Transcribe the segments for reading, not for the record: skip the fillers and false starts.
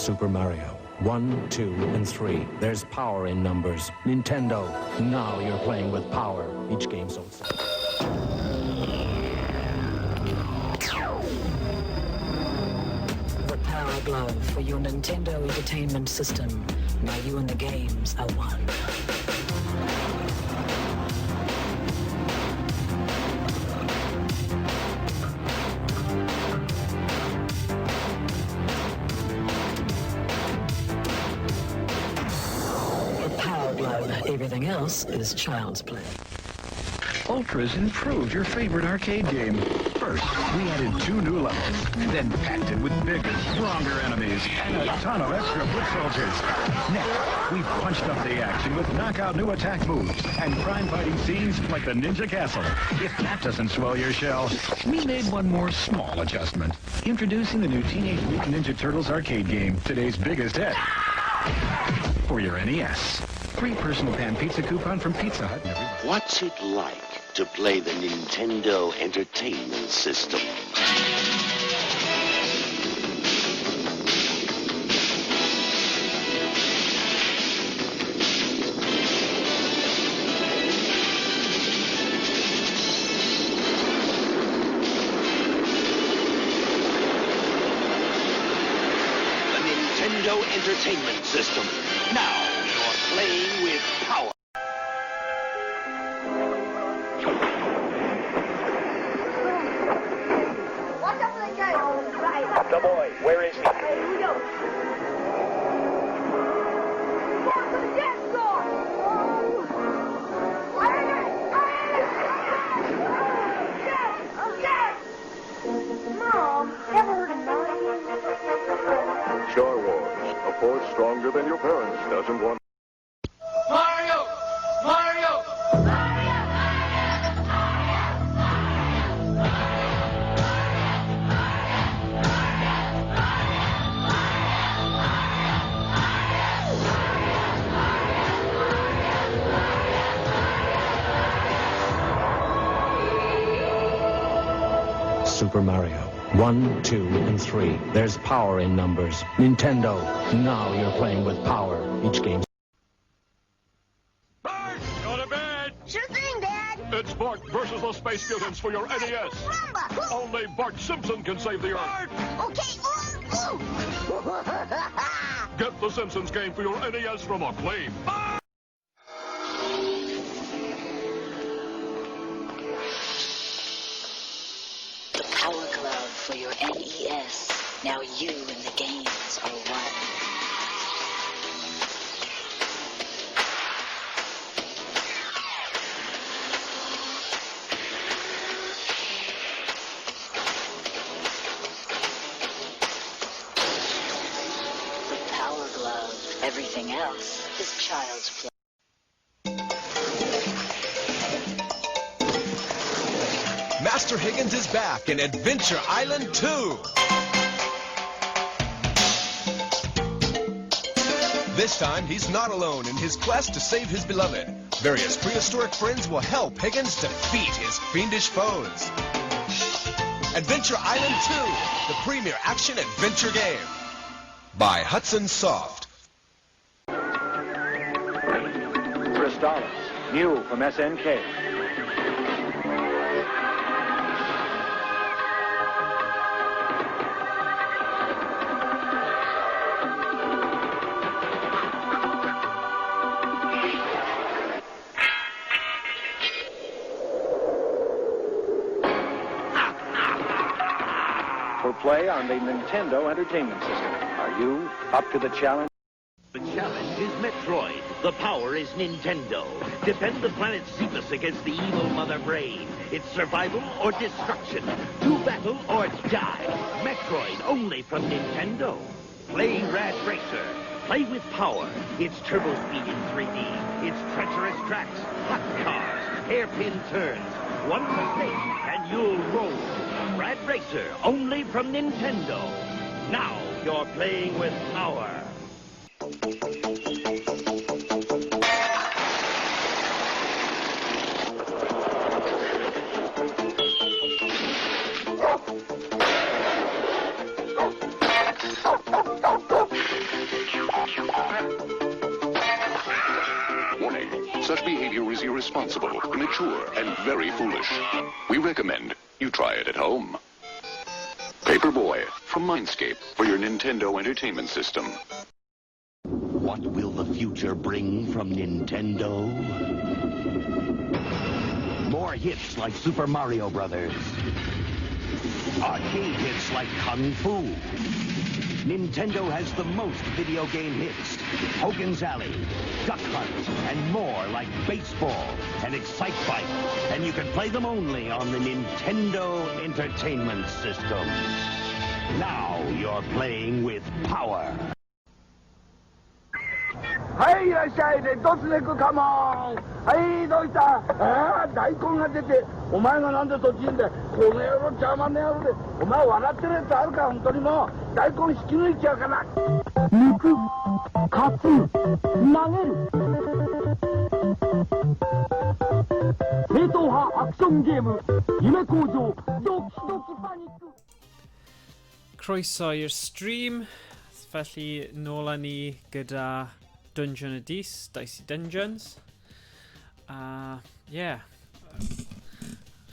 Super Mario. 1, 2, and 3. There's power in numbers. Nintendo, now you're playing with power. Each game sold The Power Glove for your Nintendo Entertainment System. Now you and the games are one. The Power Glove. Everything else is child's play. Ultra's improved your favorite arcade game. First, we added 2 new levels, then packed it with bigger, stronger enemies and a ton of extra foot soldiers. Next, we punched up the action with knockout new attack moves and crime-fighting scenes like the Ninja Castle. If that doesn't swell your shell, we made one more small adjustment. Introducing the new Teenage Mutant Ninja Turtles arcade game, today's biggest hit. For your NES. Free personal pan pizza coupon from Pizza Hut. What's it like to play the Nintendo Entertainment System? The Nintendo Entertainment System. Now you're playing with power. Watch out for the giant. Right. The boy, where is he? Hey, we go. Down to the dance floor. Oh. Mom, ever heard of Nine? Star Wars, a force stronger than your parents doesn't want. Mario! Mario! Super Mario. 1, 2, and 3. There's power in numbers. Nintendo, now you're playing with power. Each game. Bart! Go to bed! Sure thing, Dad. It's Bart versus the Space Mutants for your NES. Rumba. Only Bart Simpson can save the Earth. Okay. Ooh, ooh. Get the Simpsons game for your NES from Acclaim. The Power Glove for your NES. Now you and the games are one. The Power Glove. Everything else is child's play. Master Higgins is back in Adventure Island 2. This time, he's not alone in his quest to save his beloved. Various prehistoric friends will help Higgins defeat his fiendish foes. Adventure Island 2, the premier action-adventure game. By Hudson Soft. Crystalis, new from SNK. For play on the Nintendo Entertainment System. Are you up to the challenge? The challenge is Metroid. The power is Nintendo. Defend the planet Zebes against the evil Mother Brain. It's survival or destruction. To battle or die. Metroid only from Nintendo. Play Rad Racer. Play with power. It's turbo speed in 3D. It's treacherous tracks, hot cars, hairpin turns. One mistake and you'll roll. Rad Racer, only from Nintendo. Now you're playing with power. Warning, such behavior is irresponsible, immature, and very foolish. We recommend you try it at home. Paperboy from Mindscape for your Nintendo Entertainment System. What will the future bring from Nintendo? More hits like Super Mario Brothers. Arcade hits like Kung Fu. Nintendo has the most video game hits. Hogan's Alley, Duck Hunt, and more like Baseball and Excitebike. And you can play them only on the Nintendo Entertainment System. Now you're playing with power. はい、いらっしゃい。レッドスネークカモン。はい、どうした？ああ、大根が出て、お前がなんでそっちにいんだよ。この野郎、邪魔な野郎で。お前笑ってるやつあるか、本当にもう。大根引き抜いちゃうから。抜く、担ぐ、投げる。正統派アクションゲーム、夢工場、ドキドキパニック。 Croeso i'r stream. Felly, nôl â ni gyda Dungeon y Dis, Dicey Dungeons. A, ie. Yeah.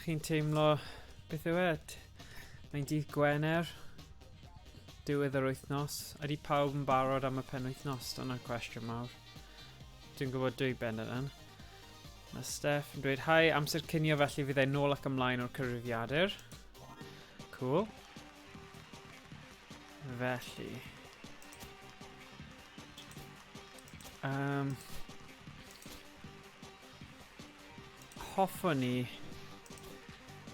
Chi'n teimlo, beth yw e? Mae'n dydd Gwener, diwedd yr wythnos. Ydy pawb yn barod am y penwythnos? Dyna'r cwestiwn mawr. Dwi'n gwybod dwy bendant yn. Mae Steph yn dweud, Hi, amser cinio felly fydd e nôl ac ymlaen o'r cyfrifiadur. Cool. Felly. Um, hoffwn ni...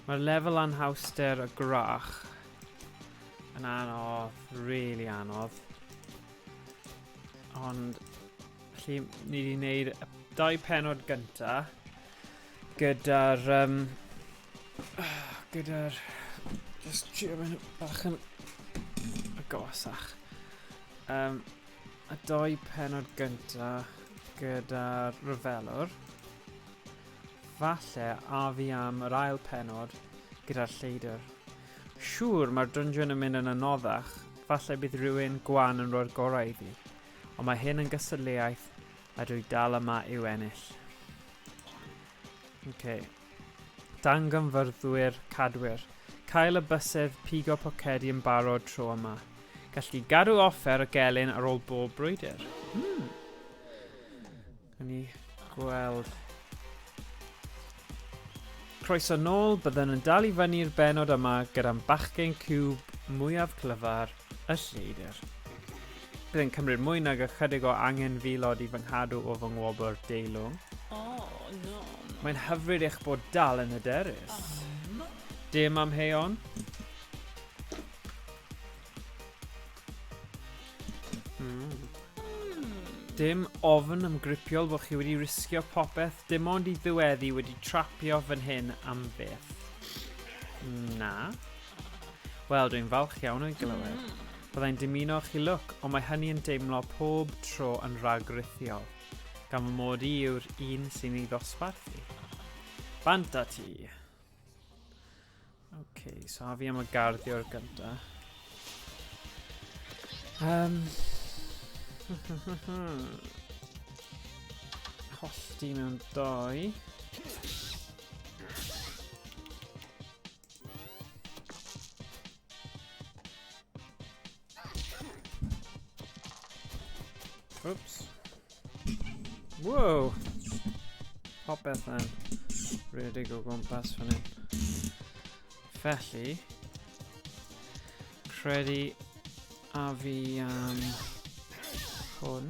Mae'r lefel anhawster y grach yn anodd, really anodd. Ond, felly, ni wedi gwneud y dau penod gynta gyda'r... Um, gyda'r... Just trio mynd bach yn agosach. Um, y doi penod gynta gyda'r rhyfelwr. Falle a fi am yr ail penod gyda'r lleidr. Siŵr mae'r dungeon yn mynd yn anoddach, falle bydd rhywun gwan yn rhoi'r gorau iddi. Ond mae hyn yn gystadleuaeth a dwi dal yma i'w ennill. Okay. Dangonfyrddwyr cadwyr. Cael y bysedd pigo pocedi yn barod tro yma. Gallu gadw offer y gelyn ar ôl bob brwydr. Hmm. Gawn ni gweld. Croeso nôl, byddwn yn dal i fyny'r benod yma gyda'n bachgen cwb mwyaf clyfar, y lleidr. Bydd yn cymryd mwy nag ychydig o angenfilod i fy nghadw o fy ngwobr deilwng. Oh, no. Mae'n hyfryd eich bod dal yn hyderus. Dim amheuon. Mm. Dim ofn ymgripiol bod chi wedi risgio popeth, dim ond i ddiweddu wedi trapio fan hyn am byth. Na. Wel, dwi'n falch iawn o'i glywed. Byddai'n dymuno chi lwc, ond mae hynny yn deimlo pob tro yn rhagrithiol, gan fy mod i yw'r un sy'n ei ddosbarthu. Bant â ti! OK, so a fi am y garddio'r gynta. Um, Hollti mewn doi. Oops. Whoa! Popeth yn rhedeg o gwmpas fan hyn. Felly, credu a fi am hwn.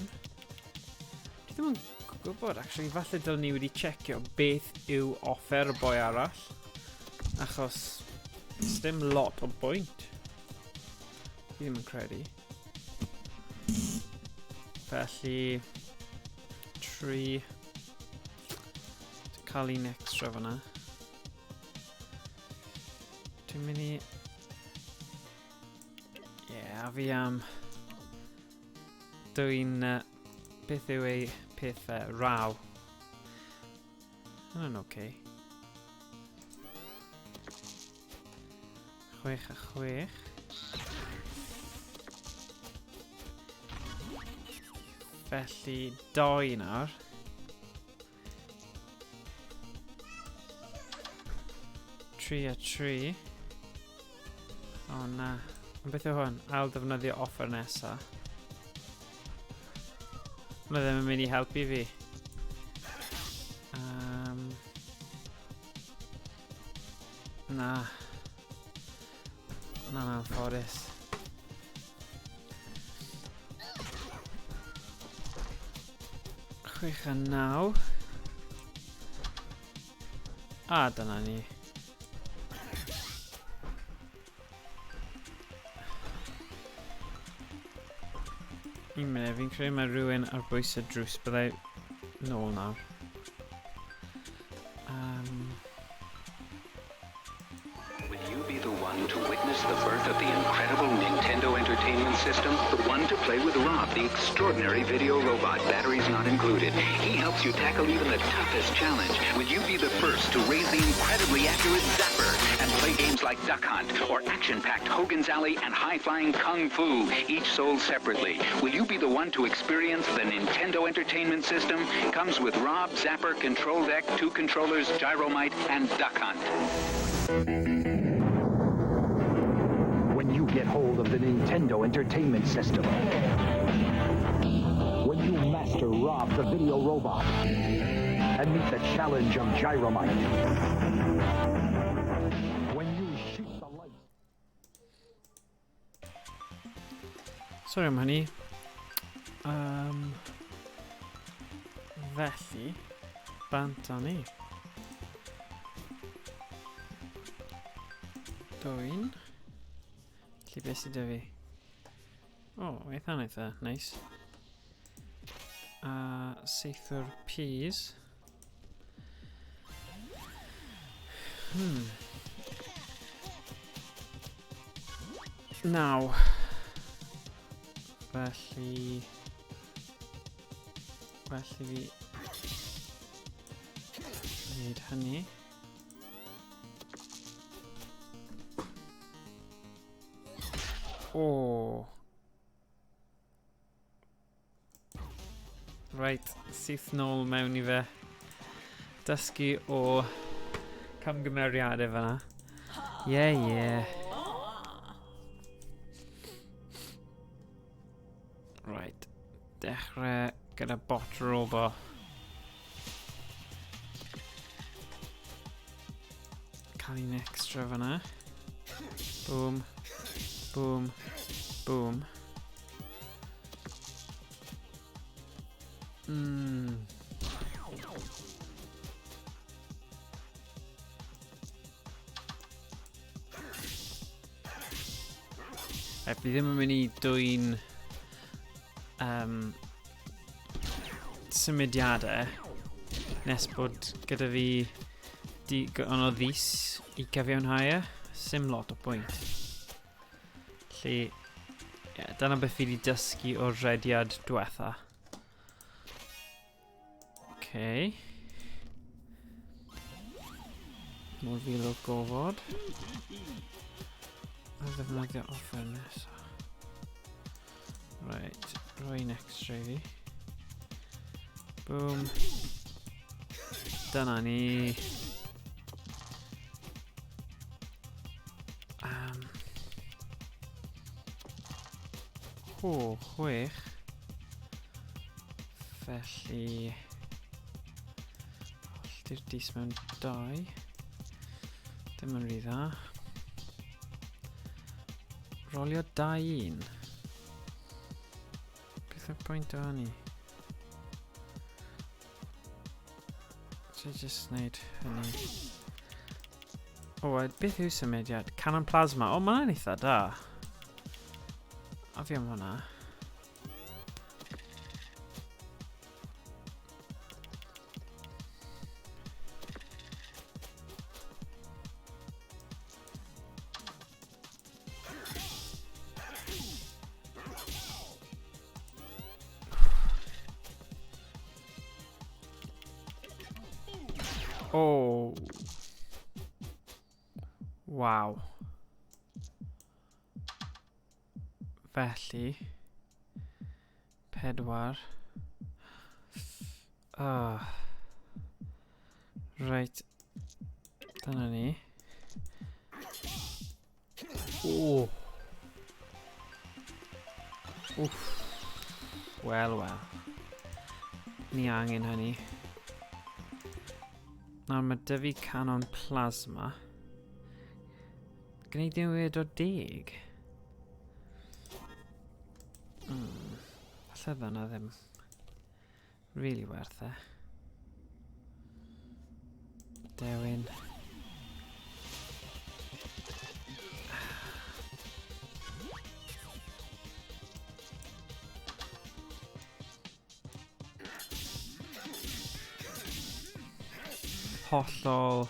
Dwi ddim yn gwybod, actually, falle dylen ni wedi checio beth yw offer y boi arall. Achos, dim lot o bwynt. Fi ddim yn credu. Felly, 3... Cael un extra fyna. Dwi'n mynd i... Ie, yeah, a fi am... Dwi'n... Beth yw ei peth fe? Raw. Hwna'n oce. Okay. 6 a 6. Felly, doi nawr. 3 a 3. O na. Ond beth yw hwn? Ail ddefnyddio offer nesa. Mae ddim yn mynd i helpu fi. Na. Na'n anffodus. Chwech a naw. A, dyna ni. Un munud, fi'n credu mae rhywun ar bwys y drws. Byddai nôl nawr. Will you be the one to witness the birth of the incredible Nintendo Entertainment System? The one to play with Rob, the extraordinary video robot, batteries not included. He helps you tackle even the toughest challenge. Will you be the first to raise the incredibly accurate Zapper and play games like Duck Hunt or action-packed Hogan's Alley and high-flying Kung Fu, each sold separately? Will you be the one to experience the Nintendo Entertainment System? Comes with Rob, Zapper, Control Deck, 2 controllers, Gyromite, and Duck Hunt. When you get hold of the Nintendo Entertainment System, when you master Rob the video robot and meet the challenge of Gyromite, when you shoot the lights. Sorry am hynny. Felly, bant â ni. Dwyn. Felly beth sydd 'da fi? O, eitha eitha nice. A seithwr peas. Naw. Felly... Well i fi... wneud hynny. O. Right, syth nôl mewn i fe. Dysgu o camgymeriadau fan'na. Yeah, yeah. Right, dechrau gyda bot robo. Cael un extra fan'na. Boom, boom, boom. Fi ddim yn mynd i dwyn symudiadau nes bod gyda fi digon o ddis i gyfiawnhau e. Sim lot o bwynt. Felly, yeah, dyna beth fi wedi dysgu o'r rediad diwetha. Okay. Mor fil o gofod. A ddefnyddio offer nesaf. Right, rhoi un extra i fi. Boom. Dyna ni. O, 6. Felly... Hollti'r dis mewn 2. Dim yn rhy dda. Rolio 2-1. Beth yw'r pwynt o hynny? So just wneud hynny. O, a beth yw symudiad? Cannon Plasma. O, mae'n eitha da. A fi am hwnna. Oh. Wow. Felly, 4. Oh. Right. Dyna ni. O! Wff. Wel, wel. Ni angen hynny. Nawr mae dyfu canon plasma. Gwneud newid o deg. Falle fyna ddim really werth e. Dewin. Hollol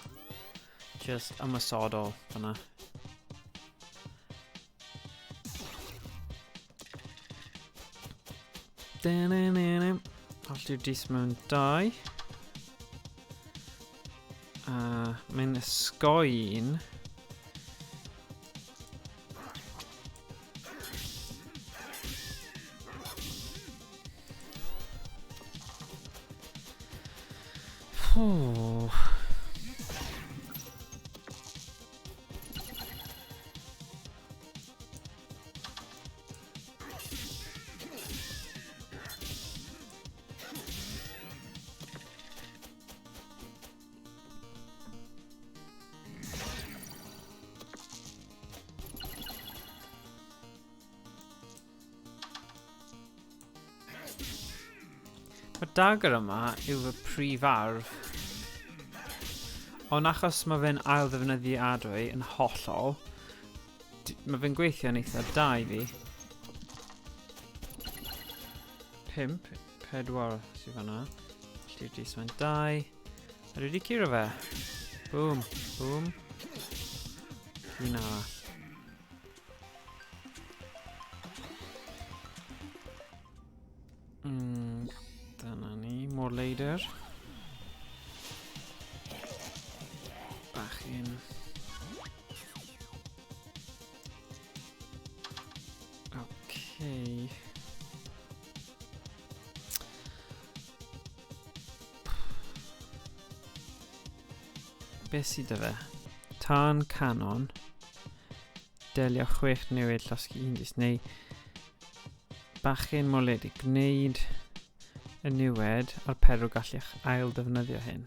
just ymosodol fyna. Hollti'r dis mewn dau. A mae'n ysgoi un. Whew. Mae'r dagger yma yw fy prif arf. Ond achos mae fe'n ail ddefnyddiadwy yn hollol, mae fe'n gweithio'n eitha da i fi. 5, 4 sydd fanna. Felly di sma'n 2. A dwi wedi curo fe. Boom, boom. Un arall. Dyna ni, more leidr. Bach un. Okay. Beth sydd 'da fe? Tân canon. Delio chwech newid llosgi un dis neu bachgen moledig gwneud y niwed a'r perw gallech ail ddefnyddio hyn.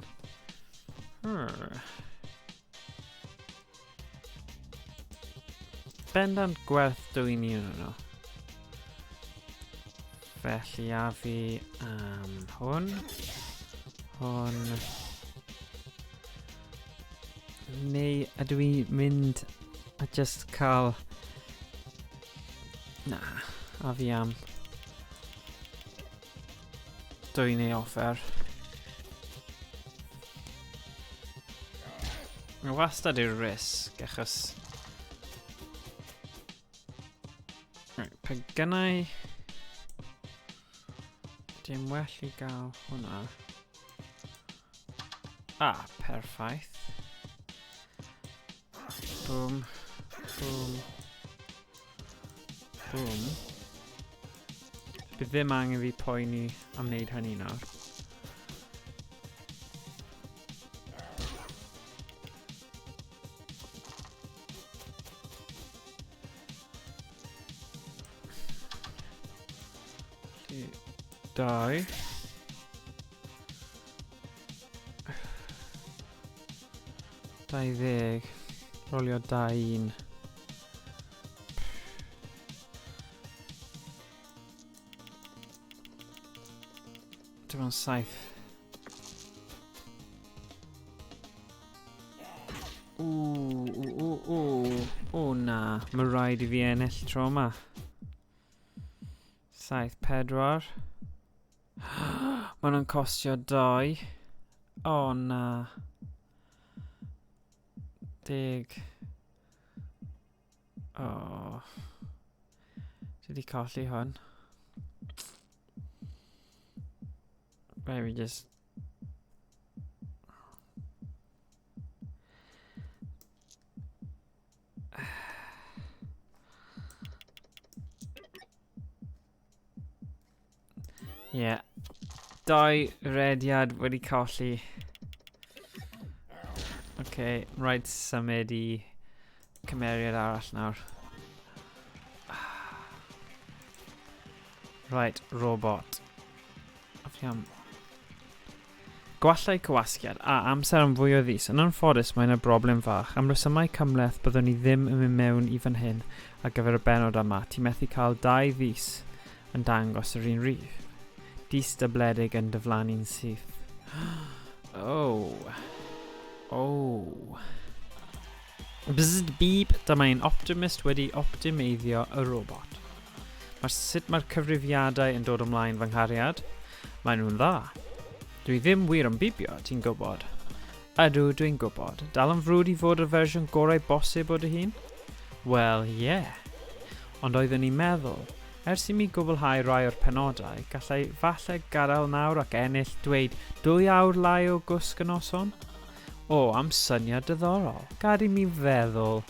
Bendant gwerth dwyn un o'n nhw. Felly a fi am hwn. Hwn. Neu ydw i'n mynd a just cael... Na, a fi am dwyn ei offer. Mae wastad yw'r risg, achos... Right, pe gynnau... Dim well i gael hwnna. Ah, perffaith. Boom, boom, boom. Bydd ddim angen fi poeni am wneud hynny nawr. Dau. 20. Rolio 2 1. Dim ond 7. Ww, ww, ww, O na, mae rhaid i fi ennill tro yma. 7, 4. Mae hwnna'n costio 2. O na. Deg. O. Dwi wedi colli hwn. Rhaid fi just... Ie. Yeah. Dau rediad wedi colli. Oce, okay, rhaid symud i cymeriad arall nawr. Right, robot. A fi am... Gwallau cywasgiad a amser am fwy o ddis. Yn anffodus mae yna broblem fach. Am resymau cymhleth byddwn ni ddim yn mynd mewn i fan hyn ar gyfer y bennod yma. Ti methu cael dau ddis yn dangos yr un rif. Dis dybledig yn diflannu'n syth. Oh. Oh. Bzzd beep, dyma un optimist wedi optimeiddio y robot. Mae'r sut mae'r cyfrifiadau yn dod ymlaen fy nghariad. Maen nhw'n dda. Dwi ddim wir yn bibio, ti'n gwybod. Ydw, dwi'n gwybod. Dal yn frwd i fod y fersiwn gorau bosib o dy hun? Wel, ie. Yeah. Ond oeddwn i'n meddwl, ers i mi gwblhau rai o'r penodau, gallai falle gadael nawr ac ennill dweud dwy awr lai o gwsg y noson? O, am syniad diddorol. Gad i mi feddwl.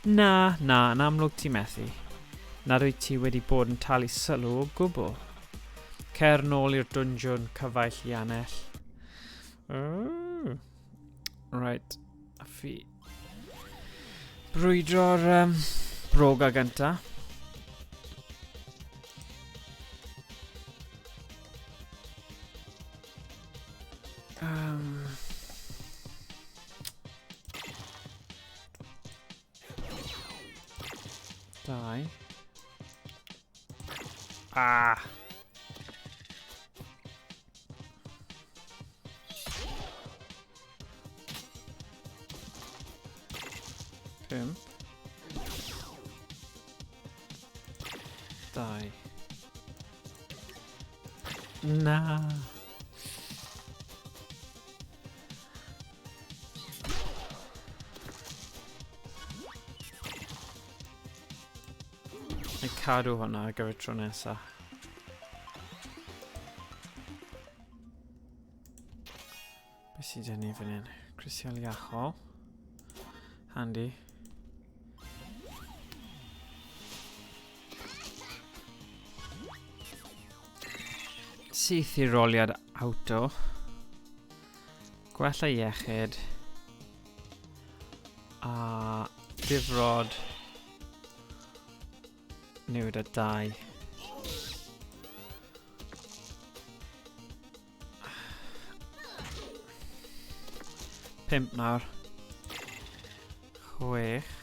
Na, na, yn amlwg ti methu. Nad wyt ti wedi bod yn talu sylw o gwbl. Cer nôl i'r dwnjwn, cyfaill Ianell. Oh. Right, a fi brwydro'r um, broga gynta. Um, Dau. Ah! Pump. Dau. Na. Neu cadw hwnna ar gyfer tro nesa. Beth sydd gen i fan hyn? Crisial iachol. Handy. Syth i roliad auto. Gwella iechyd. A difrod. Newid a dau. Pump nawr. Chwech.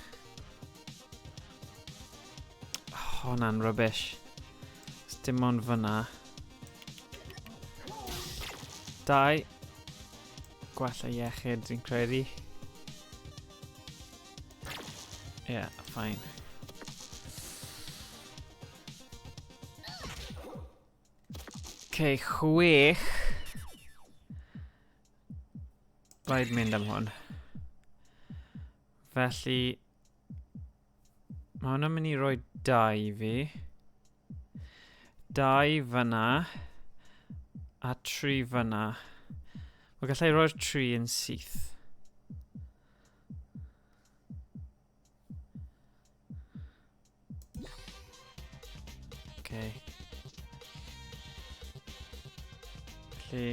Oh, hwnna'n rubbish. Dim ond fyna. Dau. Gwella iechyd, dwi'n credu. Ie, yeah, fine. Okay, chwech. Rhaid mynd am hwn. Felly, mae hwnna'n mynd i roi dau i fi. Dau fyna. A tri fyna. Wel, gallai roi'r tri yn syth. Okay. Felly,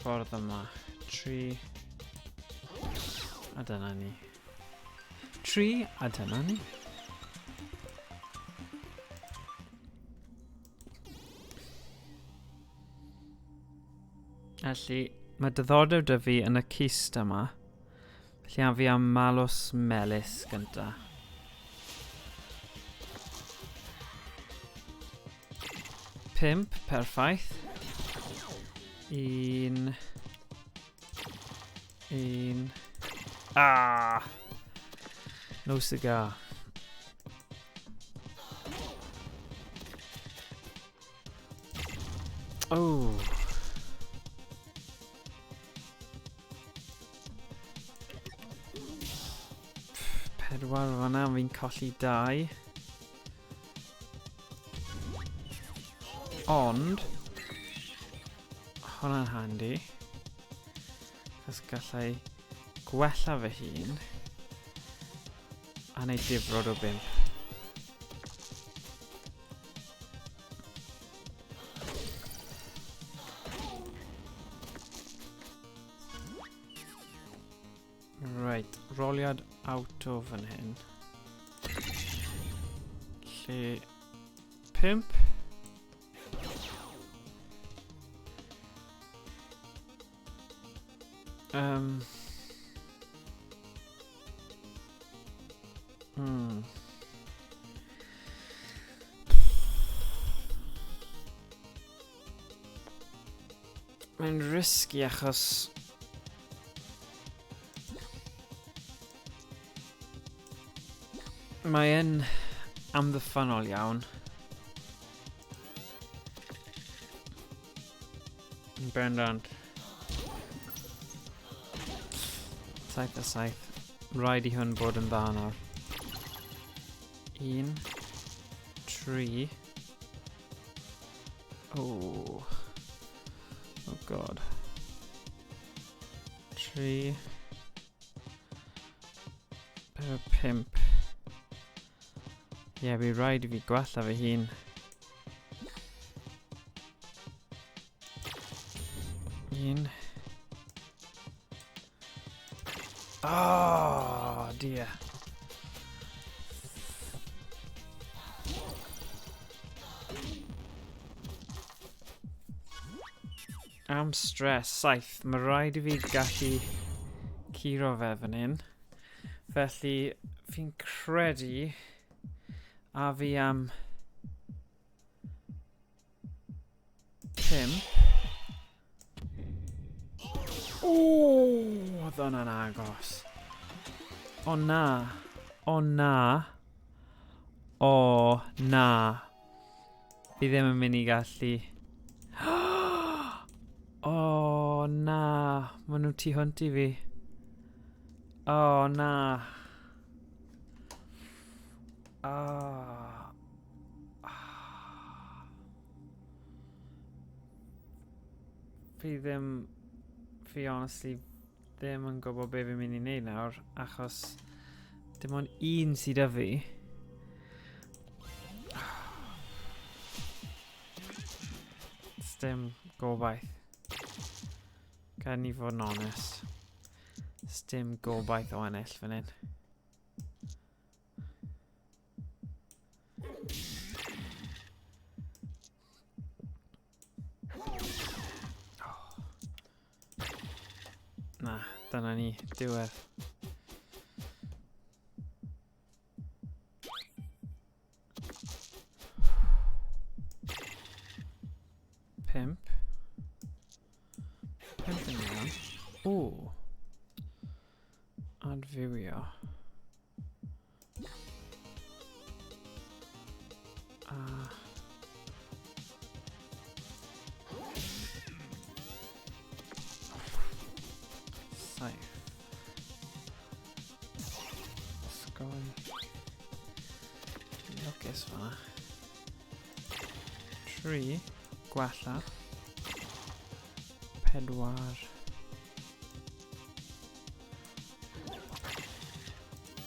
ffordd yma. Tri. A dyna ni. Tri, a dyna ni. Felly, mae diddordeb dy fi yn y cist yma. Felly af fi am malws melys gynta. Pump, perffaith. Un. Un. Ah! No cigar. Oh. Pedwar fanna, fi'n colli dau. Ond, hwnna'n handy. Chos gallai gwella fy hun a wneud difrod o bimp. Right, roliad auto fan hyn. Lle 5. Mae'n risky achos... Mae yn amddiffynnol iawn. Yn bendant. 7 a 7. Rhaid i hwn bod yn dda nawr. 1, 3. Oh. Oh god. 3. 4, 5. Ie, yeah, fi rhaid i fi gwella fy hun. Un. Oh, dear. Am stress, saith. Mae rhaid i fi gallu curo fe fan hyn. Felly, fi'n credu a fi am 5. O, oedd hwnna'n agos. O na. O na. O na. Fi ddim yn mynd i gallu. O na. Maen nhw tu hwnt i fi. O na. Oh. Fi ddim... Fi honestly ddim yn gwybod be fi'n mynd i wneud nawr, achos dim ond un sydd â fi. Dim gobaith. Gan ni fod yn onest. Dim gobaith o ennill fan hyn. Na, dyna ni, diwedd. Pimp. Pimp yn iawn. Ooh. Adfywio. A... Saith. Osgoi. Lwcus fanna. 3. Gwella. 4.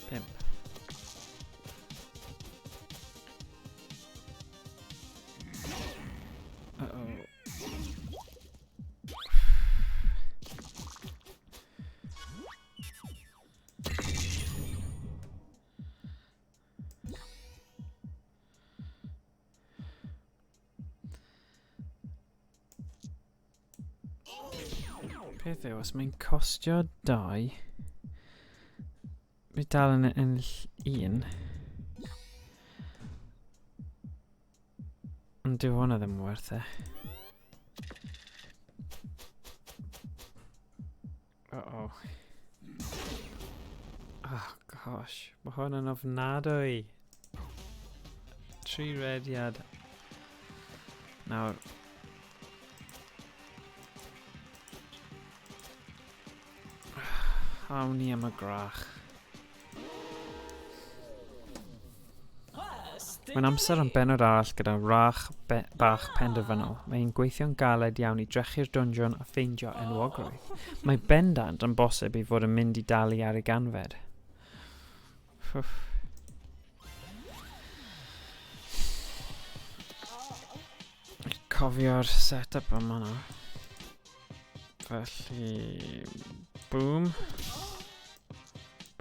5. Uh-oh. Peth yw, os mae'n costio 2, fi dal yn ennill 1. Ond dyw hwnna ddim yn werth e. Uh-oh. Oh gosh, mae hwn yn ofnadwy. 3 rediad. Nawr. Awn ni am y grach. Mae'n amser am bennod arall gyda wrach be bach penderfynol. Mae hi'n gweithio'n galed iawn i drechu'r dwnjiwn a ffeindio enwogrwydd. Mae bendant yn bosib ei fod yn mynd i dalu ar ei ganfed. Cofio'r set-up yma nawr. Felly, boom.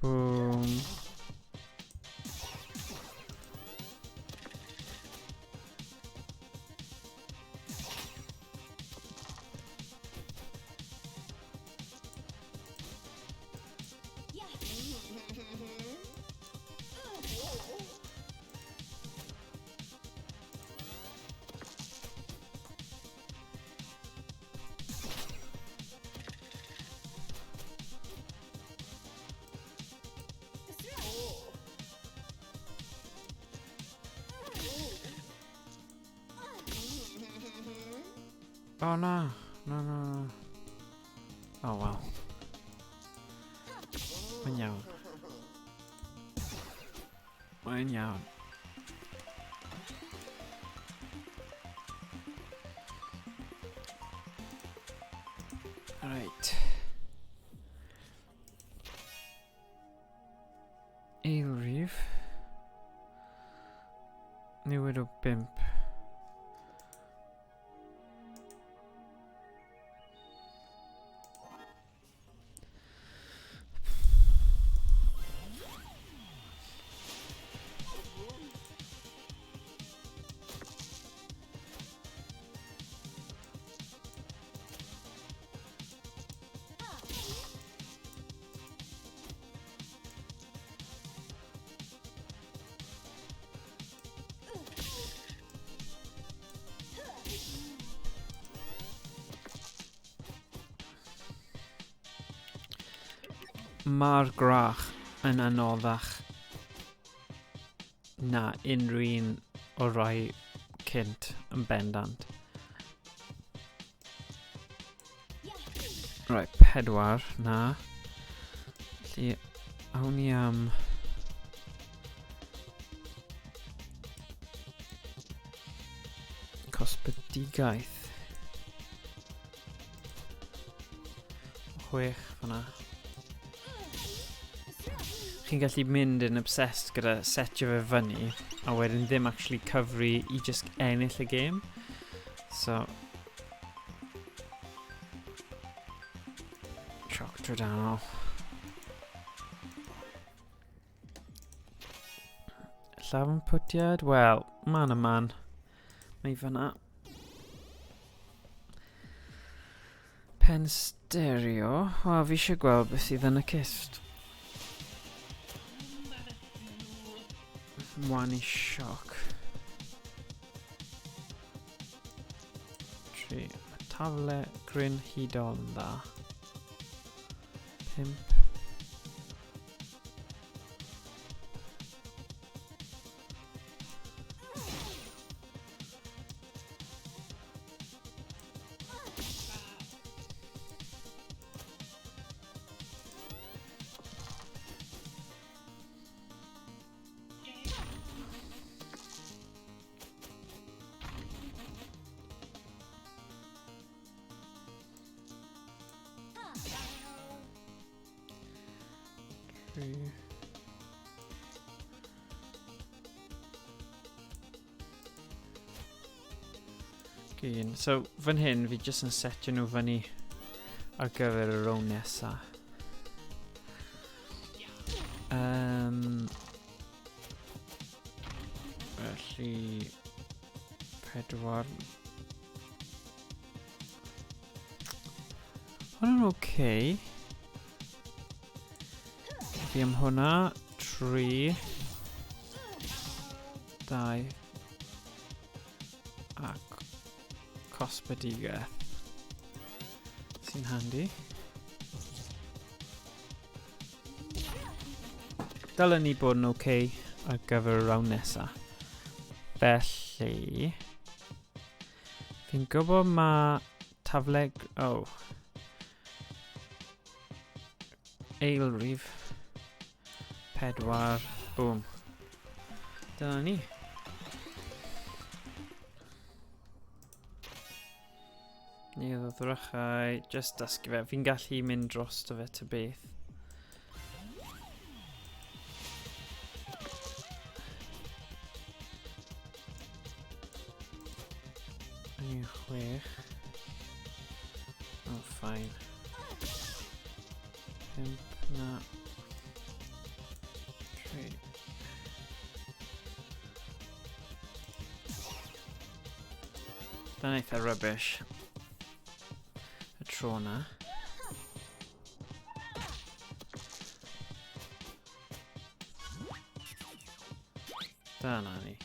Boom. Oh no, no, no, no. Oh well. Mae'n iawn. Mae'n iawn. Right. Ail rif. Newid o bimp. Mae'r grach yn anoddach na unrhyw un o'r rai cynt yn bendant. Right, pedwar, na. Felly, awn ni am... Cosbedigaeth. Chwech fyna. Chi'n gallu mynd yn obsessed gyda setio fe fyny a wedyn ddim actually cyfri i just ennill y game. So, Sioc trydanol. Llafn pwtiad? Wel, man a man. Mae fyna. Pen stereo. Wel, fi eisiau gweld beth sydd yn y cist. Wan i sioc. 3. Mae tafle gryn hudol yn dda. 5. Un. So, fan hyn, fi jyst yn setio nhw fyny ar gyfer y row nesa. Felly, pedwar. Hwna'n oce. Okay. Fi am hwnna. 3. 2. Ac cosbedigaeth. Sy'n handi. Dylen ni bod yn oce okay ar gyfer y round nesa. Felly... Fi'n gwybod mae tafleg... Oh. Ail rif. 4. Boom. Dyna ni. Ni oedd o ddrychau, just dysgu fe. Fi'n gallu mynd drosto fe ty beth. Un chwech. Oh, fine. Pimp, na. 3. Dyna eitha rubbish. Y tro na. Dyna ni.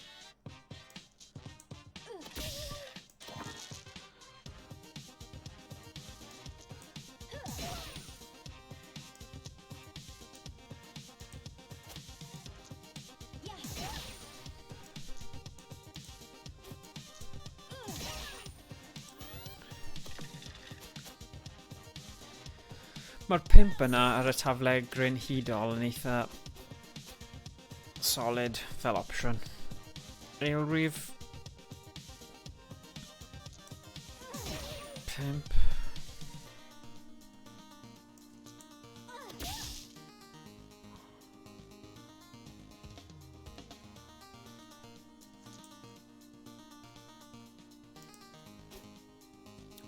Mae'r pimp yna ar y tafle gryn hudol yn eitha solid fel opsiwn. Eilrif 5.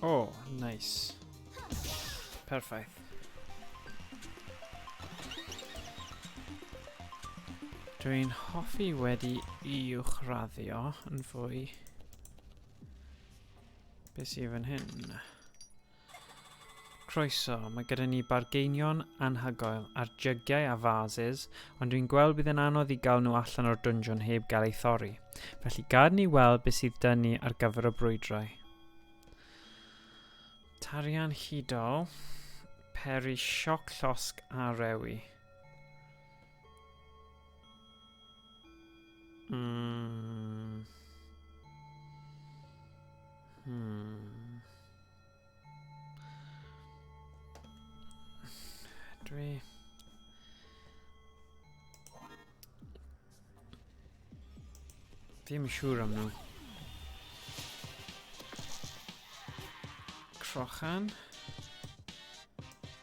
Oh, nice. Perffaith. Dwi'n hoffi wedi i uwchraddio yn fwy. Be sydd fan hyn? Croeso, mae gyda ni bargeinion anhygoel ar jygiau a vases, ond dwi'n gweld bydd yn anodd i gael nhw allan o'r dwnjiwn heb gael ei thorri. Felly gad ni weld beth sydd 'da ni ar gyfer y brwydrau. Tarian hudol, peri sioc llosg a rewi. Mm. Hmm. Dwi... Ddim yn siŵr am nhw. Crochan.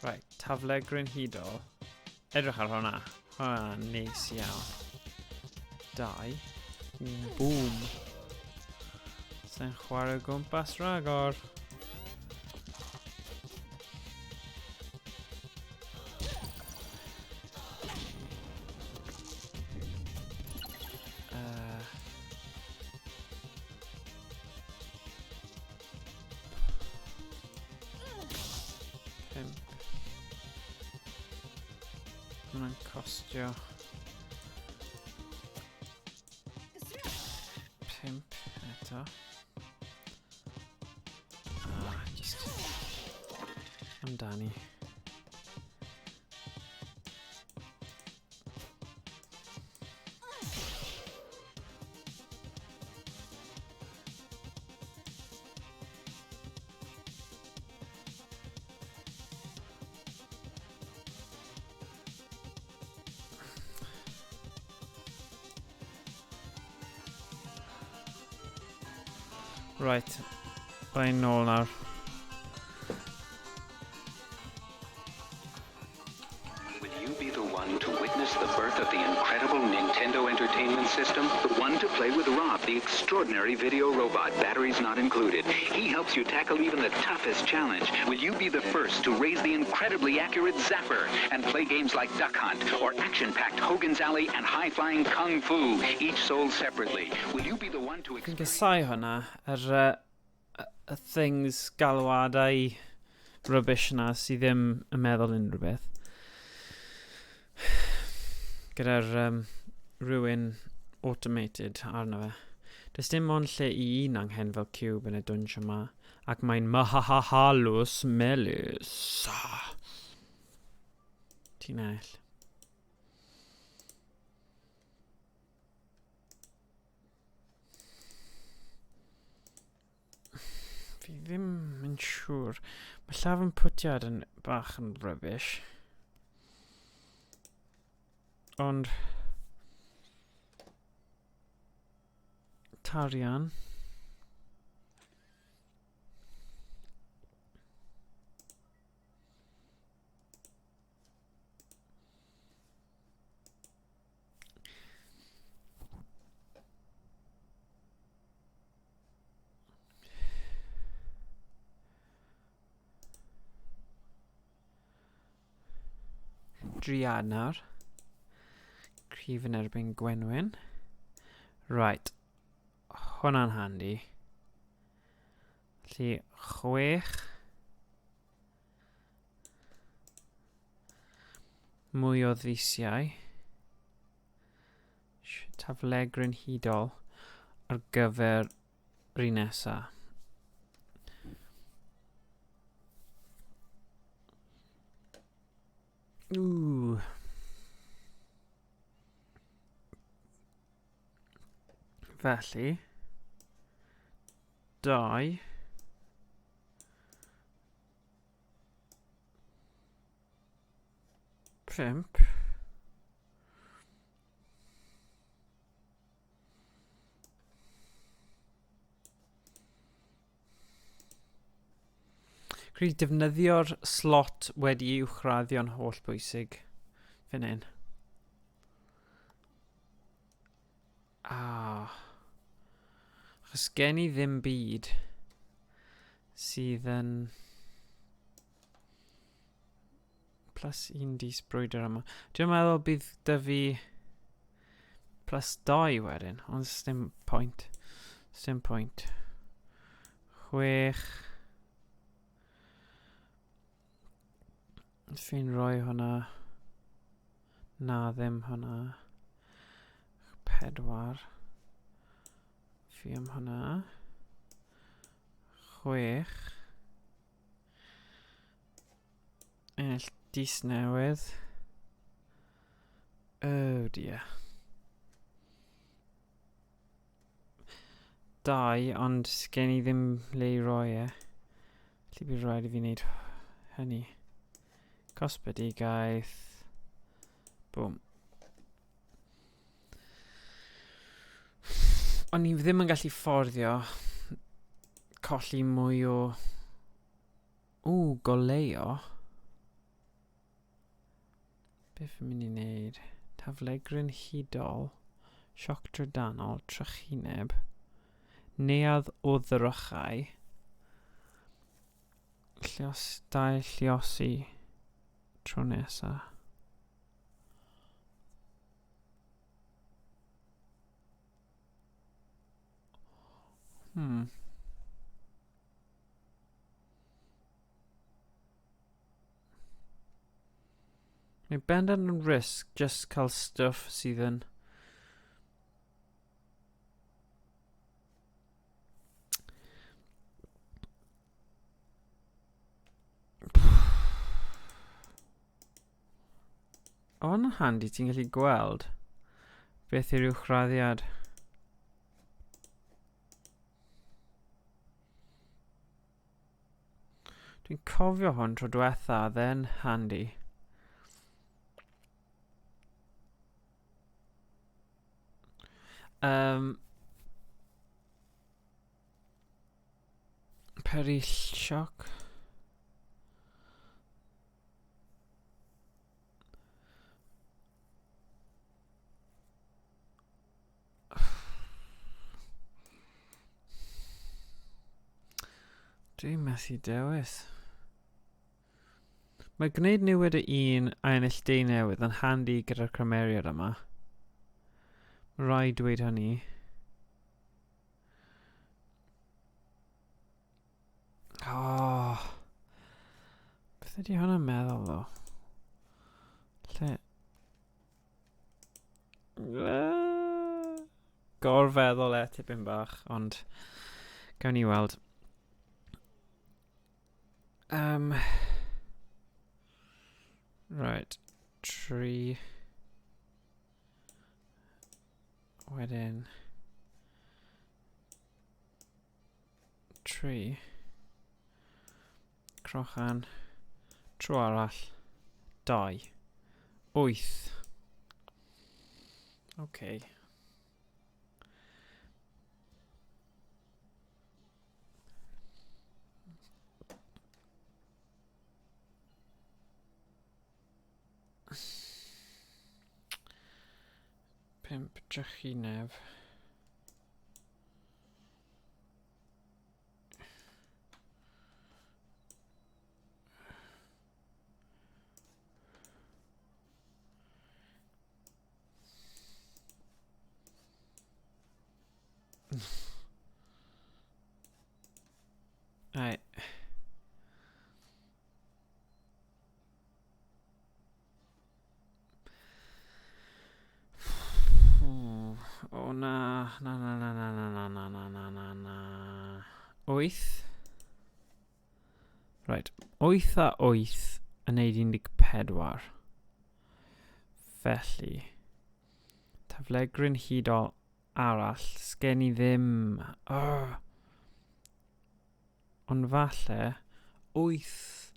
Right, tafle grynhudol. Edrych ar hwnna. Hwnna'n neis iawn. 2. Boom. Sa'n chwarae gwmpas rhagor. 5. Hwnna'n costio 5 eto. Ah, just amdani. Right, mae'n nôl nawr. Will you be the one to witness the birth of the incredible Nintendo Entertainment System? The one to play with Rob, the extraordinary video robot, batteries not included. He helps you tackle even the toughest challenge. Will you be the first to raise the incredibly accurate Zapper and play games like Duck Hunt or action-packed Hogan's Alley and high-flying Kung Fu, each sold separately? Will you be the one to... Fi'n casau hwnna, yr uh, y things galwadau rubbish na sydd ddim yn meddwl unrhyw beth. Gyda'r um, rhywun automated arno fe. Does dim ond lle i un anghen fel cube yn y dungeon yma, ac mae'n mahahahalus melus. Ti'n ell. Fi ddim yn siŵr. Mae llafn pwtiad yn bach yn rubbish. Ond... Tarian. Driad nawr. Rhif yn erbyn gwenwyn. Right. Hwna'n handi. Felly, 6. Mwy o ddisiau. Taflegryn hudol ar gyfer yr un nesa. Ooh. Felly, 2, 5, Credu defnyddio'r slot wedi uwchraddio'n holl bwysig fan hyn. Ah. Achos gen i ddim byd sydd yn plus 1 dis brwydr yma. Dwi'n meddwl bydd dy fi plus 2 wedyn, ond dim pwynt. Dim pwynt. 6. Fi'n rhoi hwnna. Na, ddim hwnna. 4. Fi am hwnna. 6. Ennill dis newydd. Oh dear. 2, ond sgen i ddim le i roi e. Felly bydd rhaid i fi wneud hynny. Cosbedigaeth. Boom. O'n i ddim yn gallu fforddio colli mwy o... Ww, goleuo. Beth fi'n mynd i wneud? Taflegryn hudol, sioc drydanol, trychineb, neuadd o ddrychau, llios, dau lliosi tro nesa. Mae bendant yn risg just cael stwff sydd yn... O, yn handi, ti'n gallu gweld beth yw'r uwchraddiad. Dwi'n cofio hwn tro diwetha, then handy. Peri sioc. Dwi'n methu dewis. Mae gwneud newid y un a ennill deu newydd yn handi gyda'r cymeriad yma. Mae rhaid dweud hynny. Oh. Beth ydy hwnna'n meddwl ddo? Lle... Gorfeddwl e tipyn bach, ond gawn ni weld. Right, 3. Wedyn 3. Crochan. Tro arall. 2. 8. Okay. 5 drychineb. 8. Right, 8 a 8 yn neud 14. Felly, taflegryn hudol arall, sgen i ddim. Oh. Ond falle, 8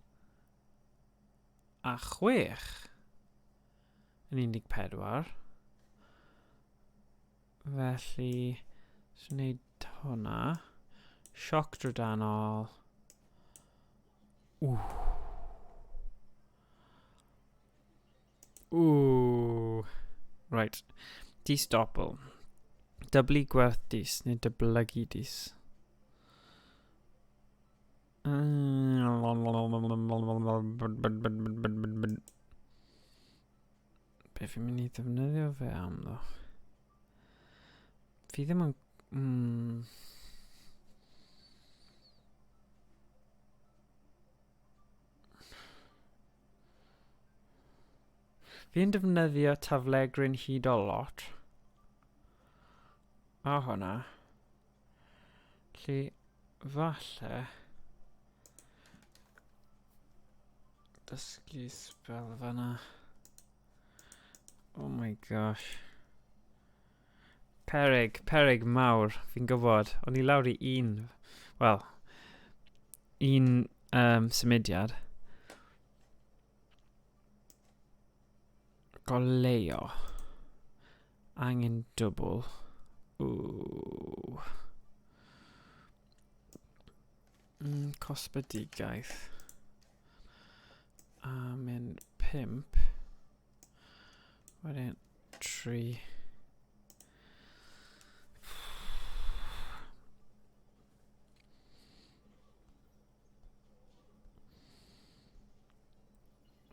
a 6 yn 14. Felly, so wneud hwnna. Sioc drydanol. Ww. Ww. Right. Dis doppel. Dyblu gwerth dis, neu dyblygu dis. Be fi'n mynd i ddefnyddio fe am ddo? Fi ddim yn... Mm. Fi'n defnyddio taflegryn hudol lot. A hwnna. Felly, falle... Dysgu spel fanna. Oh my gosh. Perig, perig mawr, fi'n gwybod. O'n i lawr i un, wel, un um, symudiad. Goleuo. Angen dwbl. Ww. Mm, cosbedigaeth. A mynd 5. Wedyn 3.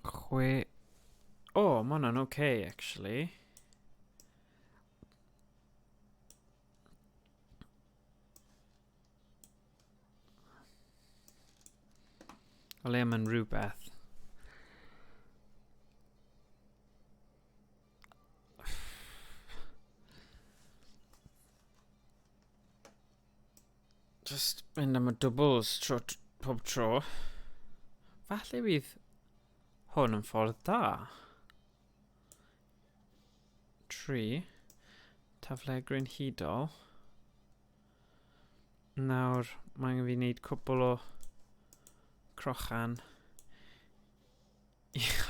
Chwe... O, oh, mae hwnna'n okay, actually. O le mae'n rhywbeth. Just mynd am y doubles tro, pob tro. Falle bydd hwn yn ffordd da. 3. Taflegryn hudol. Nawr, mae angen fi wneud cwpl o crochan.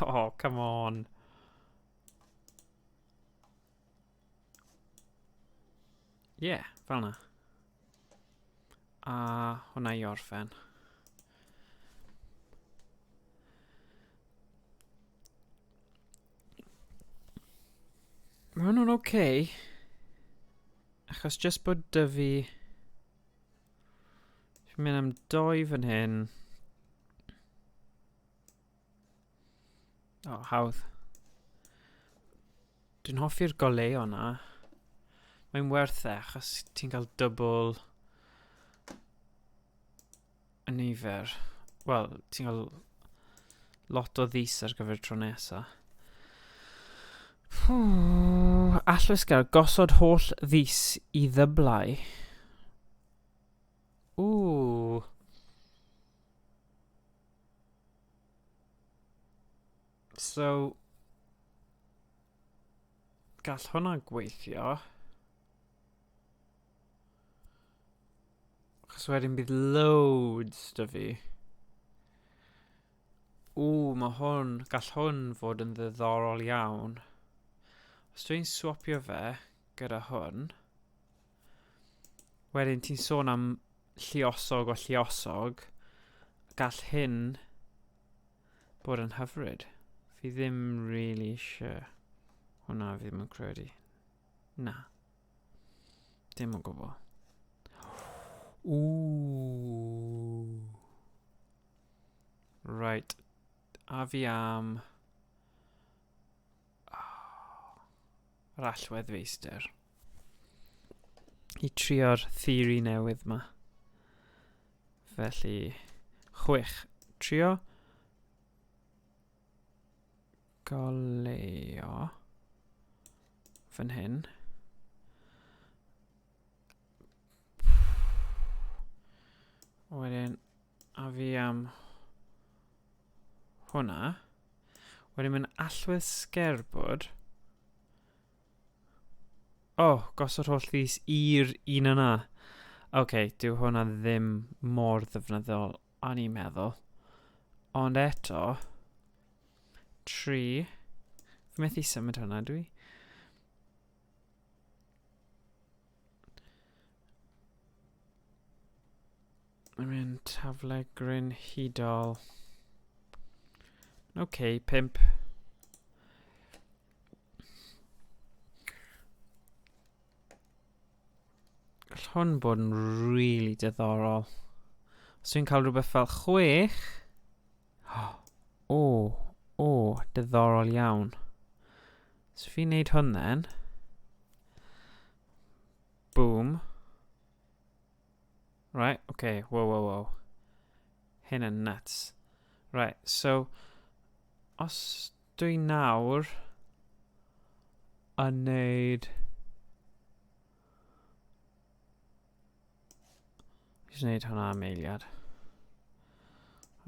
oh, come on. Ie, yeah, fel na. A hwnna i orffen. Mae hwnnw'n oce. Okay. Achos jyst bod dy fi... Fi'n mynd am doi fan hyn. O, oh, hawdd. Dwi'n hoffi'r goleo na. Mae'n werth e, achos ti'n cael dybl y nifer. Wel, ti'n cael lot o ddis ar gyfer tro nesa. Allwys gael gosod holl ddis i ddyblau. Ww. So, gall hwnna gweithio. Achos wedyn bydd loads 'da fi. Ww, mae hwn, gall hwn fod yn ddiddorol iawn. Os dwi'n swapio fe gyda hwn, wedyn ti'n sôn am lluosog o lluosog, gall hyn bod yn hyfryd. Fi ddim really eisiau hwnna, fi ddim yn credu. Na. Dim o gwbl. Ooh. Right. A fi am... Oh, yr allwedd feistr. I trio'r theori newydd ma. Felly, chwech. Trio goleuo fan hyn. Wedyn, a fi am hwnna. Wedyn mae'n allwedd sgerbwd. O, oh, gosod holl ddis i'r un yna. Oce, okay, dyw hwnna ddim mor ddefnyddiol o'n i'n meddwl. Ond eto, 3. Fi methu symud hwnna, dwi? Mae'n mynd tafle gryn hudol. Oce, okay, 5. Gall hwn bod yn really diddorol. Os dwi'n cael rhywbeth fel 6... O, o, diddorol iawn. So fi'n neud hwn then. Boom. Right, okay, whoa, whoa, whoa. Hyn yn nuts. Right, so, os dwi nawr yn neud... Jyst wneud hwnna am eiliad.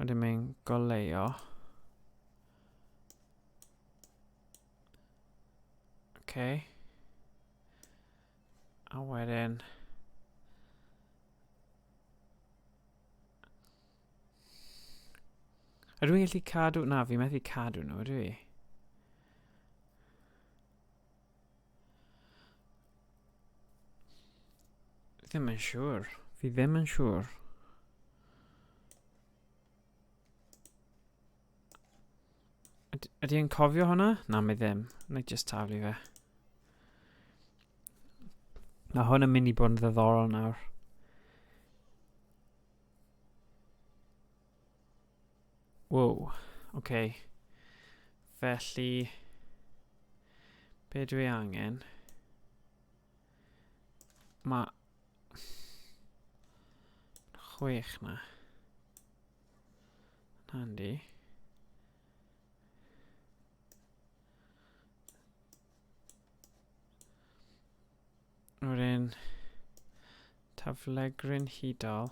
Wedyn mae'n goleuo. Okay. A wedyn... Ydw i'n gallu cadw... Na, fi methu cadw nhw, ydw i? Ddim yn siŵr. Fi ddim yn siŵr. Ydy e'n cofio hwnna? Na, mae ddim. Na i just taflu fe. Mae hwn yn mynd i bod yn ddiddorol nawr. Wow, oce. Okay. Felly, be dwi angen? Mae 6 na. Handi. Wedyn, taflegryn hudol.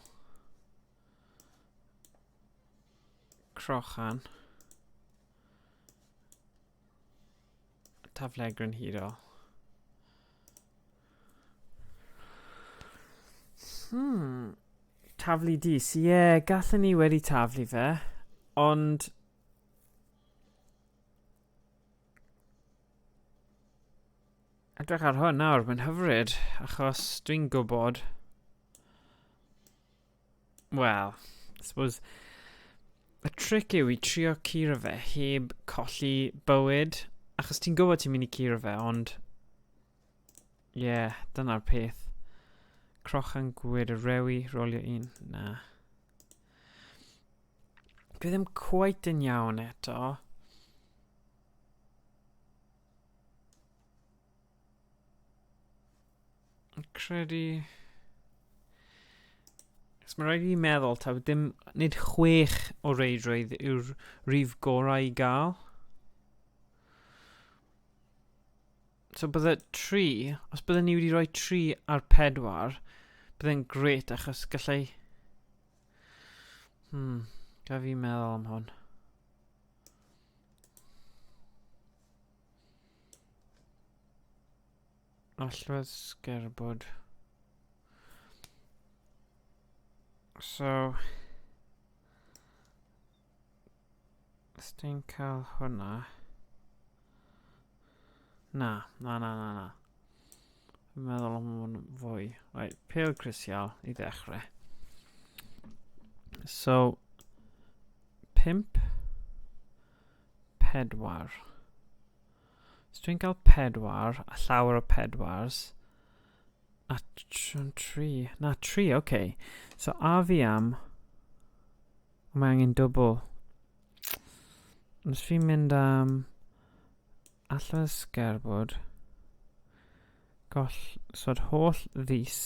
Crochan. Taflegryn hudol. Taflu dis. Ie, yeah, gallen ni wedi taflu fe, ond... Edrych ar hwn nawr, mae'n hyfryd, achos dwi'n gwybod... Wel, I suppose... Y trick yw i trio curo fe heb colli bywyd, achos ti'n gwybod ti'n mynd i curo fe, ond... Ie, yeah, dyna'r peth. Crochan gwyd y rewi, rolio un. Na. Dwi ddim quite yn iawn eto. Credu... Cos mae rhaid i fi meddwl taw dim, nid 6 o reidrwydd yw'r rif gorau i gael. So bydde 3, os bydden ni wedi rhoi 3 ar 4, bydde'n gret achos gallai... Gaf fi meddwl am hwn. Allwedd sgerbwd. So... Os dwi'n cael hwnna... Na, na, na, na, na. Fi'n meddwl am hwn fwy. Right, pêl crisial i ddechrau. So, 5, 4. Os dwi'n cael 4, a llawer o pedwars, a 3, na 3, oce. Okay. So, a fi am... Mae angen dwbl. Os fi'n mynd am allan sgerbwd, gosod holl ddis.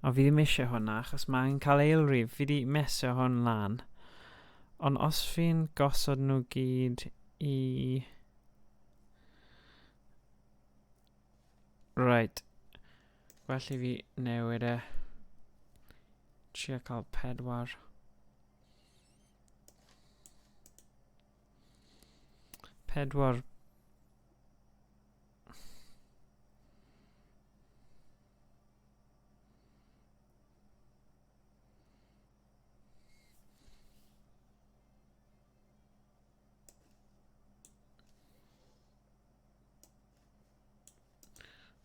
O, fi ddim eisiau hwnna, achos mae angen cael eilrif. Fi di mesio hwn lan. Ond os fi'n gosod nhw gyd i... Right. Well i fi newid e. Trio cael pedwar. Pedwar.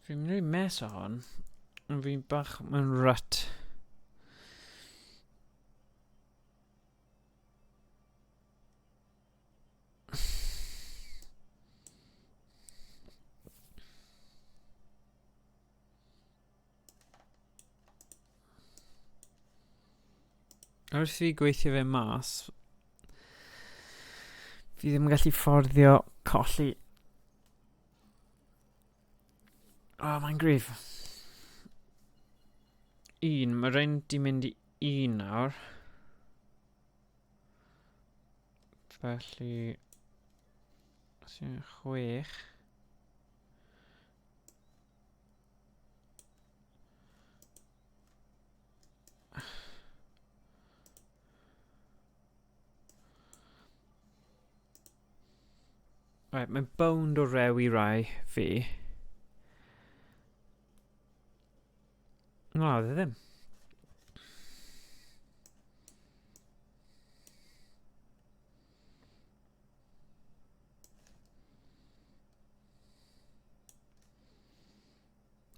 Fi'n mynd i mess o hon. Ond fi'n bach mewn rut. Wrth fi gweithio fe mas, fi ddim yn gallu fforddio colli. O, oh, mae'n grif. Un, mae rhain di mynd i un nawr. Felly, sy'n chwech. Right, mae'n bownd o rewi rai fi. Na, oedd e ddim.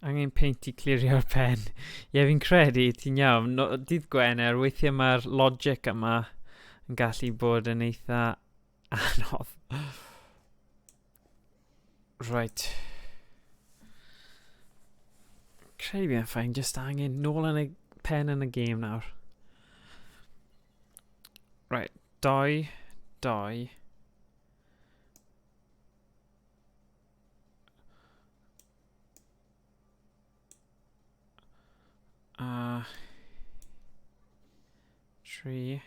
Angen peint i clirio'r pen. Ie, fi'n credu, ti'n iawn. No, dydd Gwener, weithiau mae'r logic yma yn gallu bod yn eitha anodd. Right. Credu fi'n ffain, just angen nôl yn y pen yn y gêm nawr. Right, doi, doi. A tri.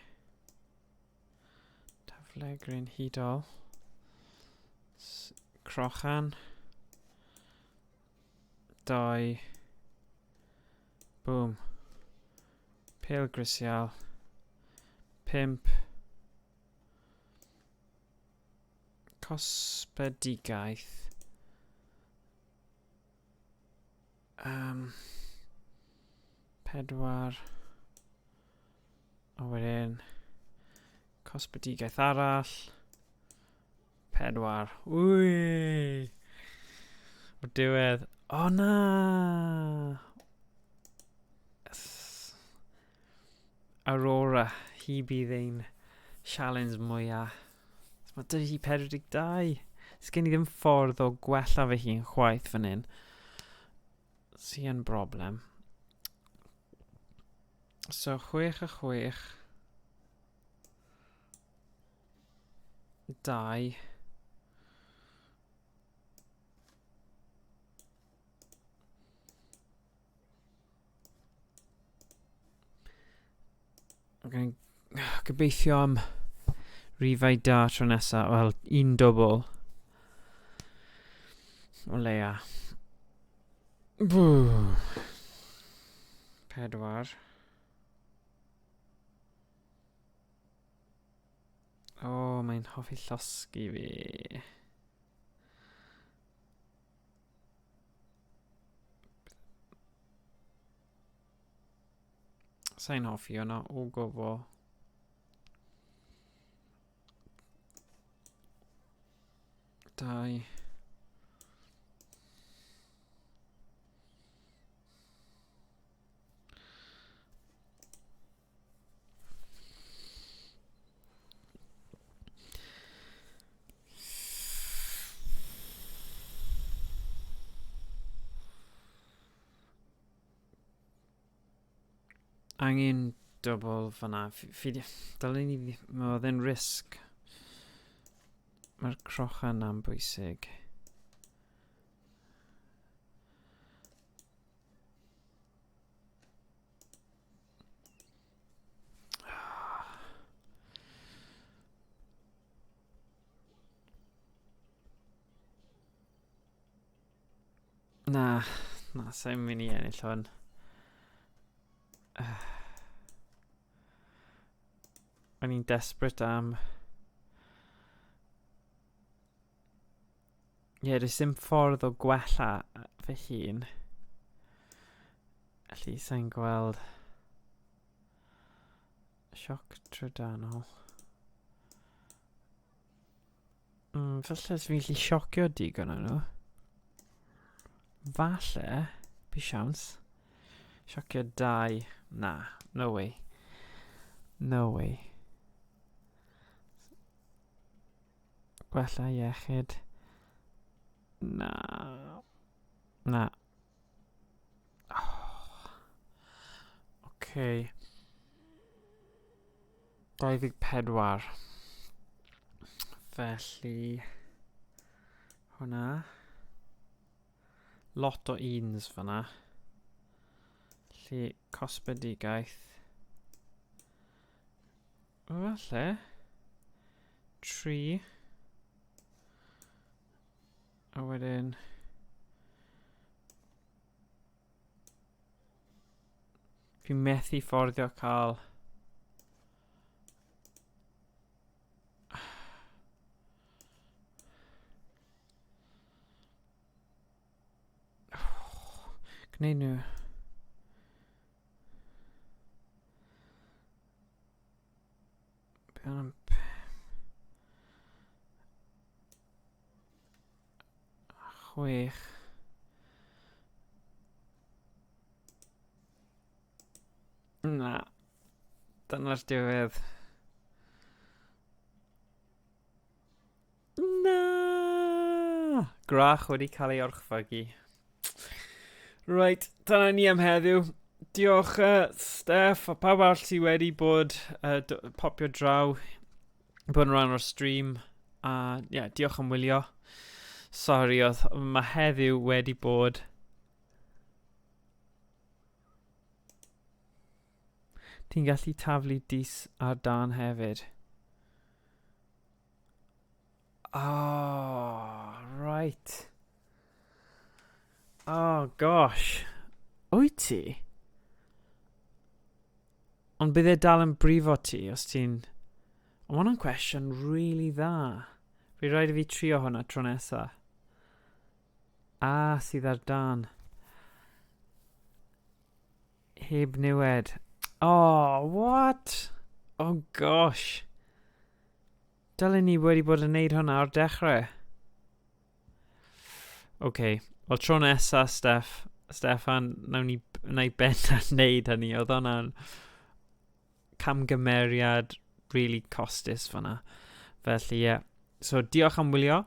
Taflegryn hudol. Crochan. Doi. Boom. Pêl grisial. Pump. Cosbedigaeth. Um, pedwar. A wedyn, cosbedigaeth arall. Pedwar. Wii! O'r diwedd. O na! Aurora, hi bydd ein sialens mwyaf. Mae dy hi 42. Sgen i ddim ffordd o gwella fy hun chwaith fan hyn. Sy yn broblem. So, 6 a 6. 2. Mae'n gobeithio am rifau da tro nesaf. Wel, un dwbl. O leia. Pedwar. O, oh, mae'n hoffi llosgi fi. Sa'n hoffi hwnna o gwbl. Dau. Angen dwbl fyna. Fi, dylen ni... Mae oedd e'n risg. Mae'r crochan na'n bwysig. Na, na, sa'n mynd i ennill hwn. O'n i'n desperate am... Ie, yeah, does dim ffordd o gwella fy hun. Felly, sa'n gweld... Sioc trydanol. Mm, falle fi'n gallu siocio digon o'n nhw. Falle, bu siawns. Siocio dau. Na, no way. No way. Gwella iechyd. Na. Na. Oh. Okay. 24. Felly, hwnna. Lot o uns fyna. Felly, cosbedigaeth. Falle. 3. A wedyn... Fi'n methu fforddio cael... Gwneud nhw. Be am... 6. Na. Dyna'r diwedd. Na! Grach wedi cael ei orchfygu. Right, dyna ni am heddiw. Diolch, uh, Steph, a pawb arall sydd wedi bod uh, popio draw, bod yn rhan o'r stream. A yeah, diolch am wylio. Sorry, oedd, mae heddiw wedi bod... Ti'n gallu taflu dis ar dan hefyd. Oh, right. Oh, gosh. Wyt ti? Ond bydd e dal yn brifo ti os ti'n... Ond ma' hwnna'n cwestiwn rili dda. Bydd rhaid i fi trio hwnna tro nesa. A sydd ar dan. Heb niwed. Oh, what? Oh gosh. Dylen ni wedi bod yn neud hwnna o'r dechrau. OK. Wel, tro nesa, Steff, Steffan, nawn ni, na i bendant wneud hynny. Oedd hwnna'n camgymeriad really costus fyna. Felly, ie. Yeah. So, diolch am wylio,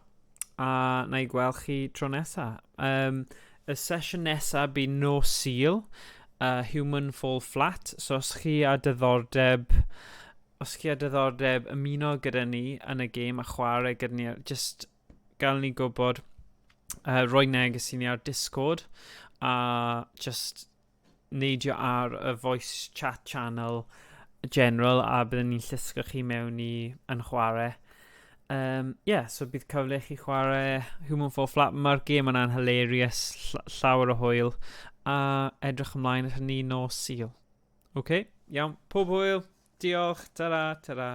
a na i gweld chi tro nesa. Um, y sesiwn nesa bydd nos Sul, uh, Human Fall Flat. So, os chi a diddordeb os chi â diddordeb ymuno gyda ni yn y gêm a chwarae gyda ni, just gael ni gwybod, uh, rhoi neges i ni ar Discord a just neidio ar y voice chat channel general a byddwn ni'n llusgo chi mewn i yn chwarae. Um, yeah, so bydd cyfle i chi chwarae Human Fall Flat. Mae'r gêm yna'n hilarious, llawer o hwyl, a edrych ymlaen at hynny nos Sul. OK, iawn, pob hwyl, diolch, ta-ra, ta-ra.